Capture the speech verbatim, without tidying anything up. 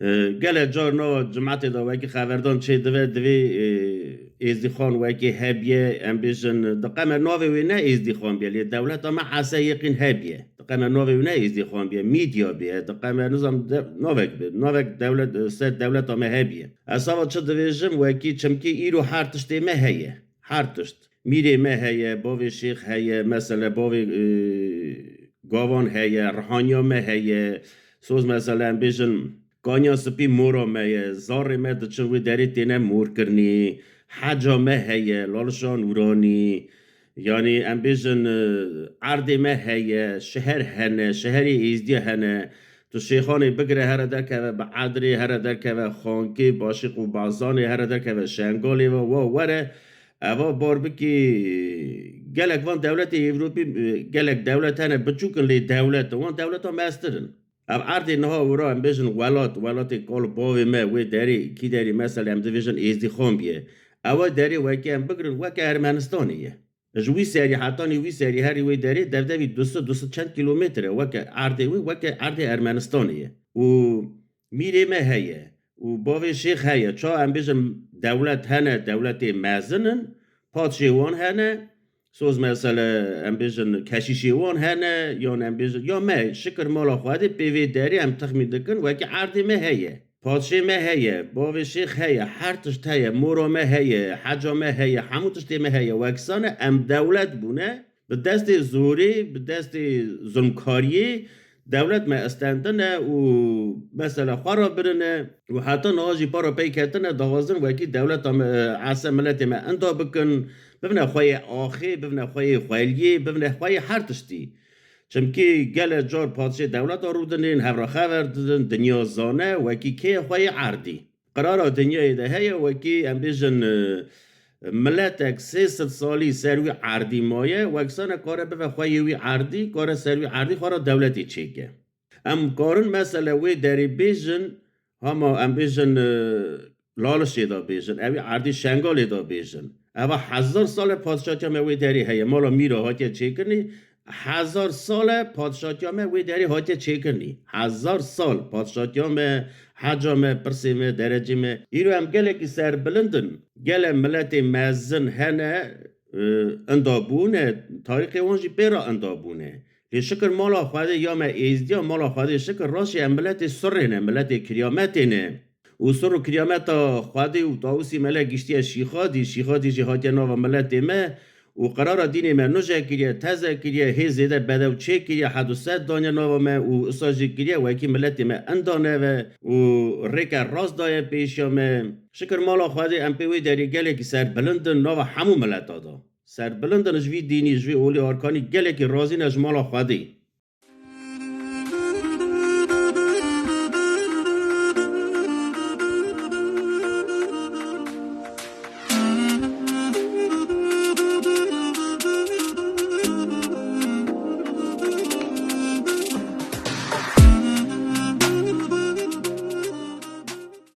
E, gelek car nava cimetê de wekî xeverdan çê dive, divê, e, Êzdîxan wekî hebiye, em bêjin, diqeme navê wê ne Êzdîxan biye, lê dewleta me Ese Yêqîn hebiye. Diqeme navê wê ne Êzdîxan biye, Mîdya biye, diqeme nizam de, navek bi, navek dewlet, e, ser dewleta me hebiye. Ez hava çi divêjim, wekî çimkî îro her tiştê me heye. Her tişt. Mîrê me heye, bavê şêx heye, mesele bavê, e, gavan heye, rihaniya me heye. Soz mesele em bêjin, kaniya spî mora me ye, zarê me diçin wê derê têne morkirinê, heca me heye, lalişa nûranî. Yanî em bêjin, e, erdê me heye, şeher hene, şeherê êzdiya hene. Tu Şêxanê bigire here derkeve, bi Edirê here derkeve, Xankê, Başîq û Bazanê here derkeve, Şengalê ve wa were. Eva bar bikî gelek van dewletê Ewropî, e, gelek dewlet hene biçûk in lê dewlet in. Wan dewleta meztir in. Ev erdê niha wira em bêjin welat, welatê kal bavê me wê derê, kî derê mesele em dibêjin Êzdîxan biye. Ewa derê wekî em bigirin weke Ermenistanê ye. Ji wî serî hetanî wî serî herî wê derê devdevî du sed, du sed çend kîlometre weke erdê wê, weke erdê Ermenistanê ye. Û mîrê me heye û bavê şêx heye. Ça em bêjin dewlet hene, dewletê mezin in, padşê wan hene, soz mesele em bêjin keşîşê wan hene, yan em bêjin, ya me şikir mala Xwedê pê vê derê em texmîn dikin wekî erdê me heye. Padşê me heye, bavê şêx heye, her tişt heye, mora me heye, heca me heye, hemû tiştê me heye. Weksane em dewlet bûne, bi destê zorê, bi destê zulmkariyê dewlet me estendine û mesela xwe re birine û heta niha jî para pey ketine, daxwazin wekî dewleta me, ese miletê me inda bikin, bibine xweyê axê, bibine xweyê xweliyê, bibine xweyê her tiştî. Çimkî gelek car padşê dewleta rûdinên, hev re xever didin, dinya zane wekî kê ye xweyê erdî. Qirara dinyayê de heye wekî em bêjin, e, miletek sê sed salî ser wî erdî maye, weksane kare bibe xweyê wî erdî, kare ser wî erdî xwe re dewletê çêke. Em karin mesele wê derê bêjin, hama em bêjin, e, Lalişê de bêjin, ewî erdî Şengalê de bêjin. Eva hezar sal e padşatiya me wê derê heye. Mala Mîra hatiye çêkirinê, hezar sal e padşatiya me wê derê hatiye çêkirinê. Hezar sal padşatiya me, heca me, pirsê me, derecê me. Îro em gelekî serbilind in. Gele miletê mezin hene, e, inda bûne, tarîxê wan jî pê re inda bûne. Lê şikir mala Xwedê ya me êzdiya, mala Xwedê şikir raşê em miletê surê ne, miletê kiryametê ne. Û sur û kiryameta Xwedê û Tawusî Melek giştiye Şîxadî, Şîxadî jî hatiye nava miletê me û qirara dînê me nuje kiriye, teze kiriye, hê zêde bedew çê kiriye, hed û sed daniye nava me û isa jî kiriye wekî miletê me inda neve û rêke rast daye pêşiya me. Şikir mala Xwedê em pê wê derê gelekî serbilind in nava hemû mileta da. Serbilind in ji vî dînî, ji vî olî arkanî gelekî razî ne ji mala Xwedê.